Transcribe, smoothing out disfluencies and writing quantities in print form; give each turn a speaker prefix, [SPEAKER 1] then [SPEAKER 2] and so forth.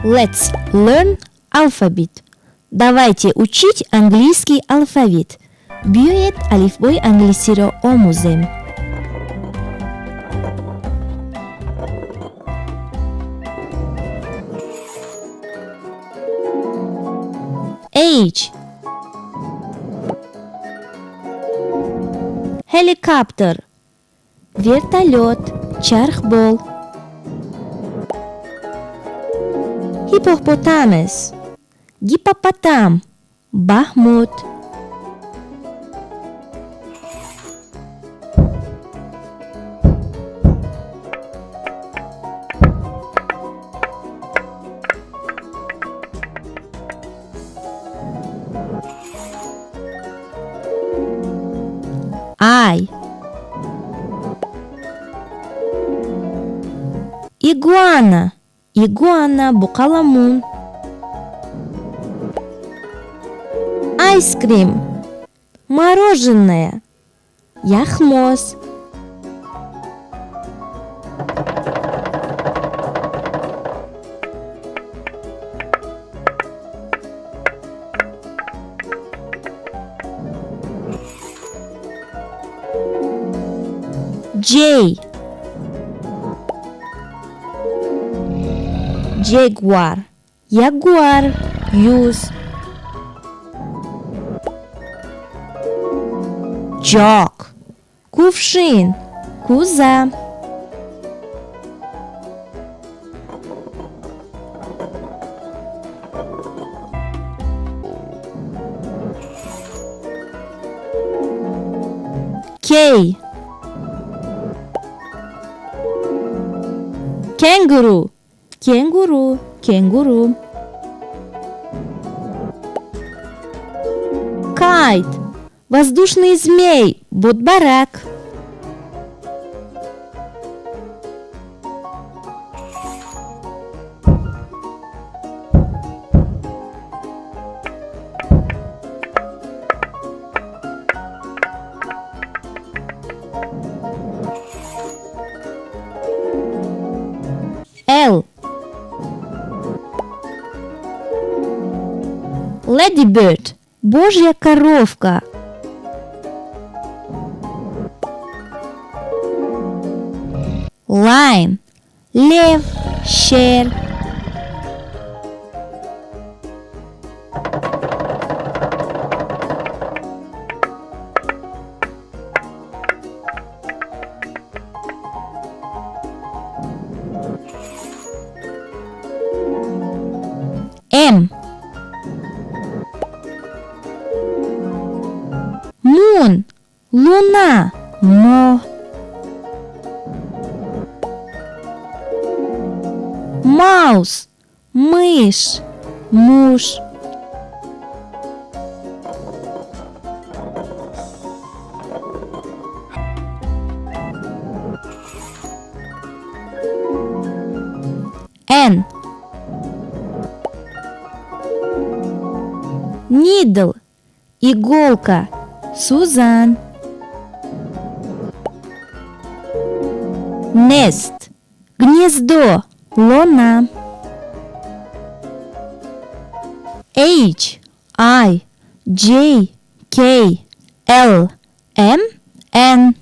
[SPEAKER 1] Let's learn alphabet. Давайте учить английский алфавит. Биёед алифбои англисиро омӯзем. H. Helicopter. Вертолёт, чархбол. Hippopotamus. Гиппопотам, баҳмут. I. Игуана, игуана, букаламун. Ice cream. Мороженое. Яхмос. J. Jaguar. Ягуар, юз. Jug. Кувшин, куза. K. Kangaroo. Кенгуру, кенгуру. Kite. Воздушный змей, бодбарак. L. Ladybird. Божья коровка. Lion. Лев, шер. М. Moon. Луна, моҳ. Mouse. Мышь, муш. N. Needle. Иголка. Сузан. Nest. Гнездо. Луна. H, I, J, K, L, M, N.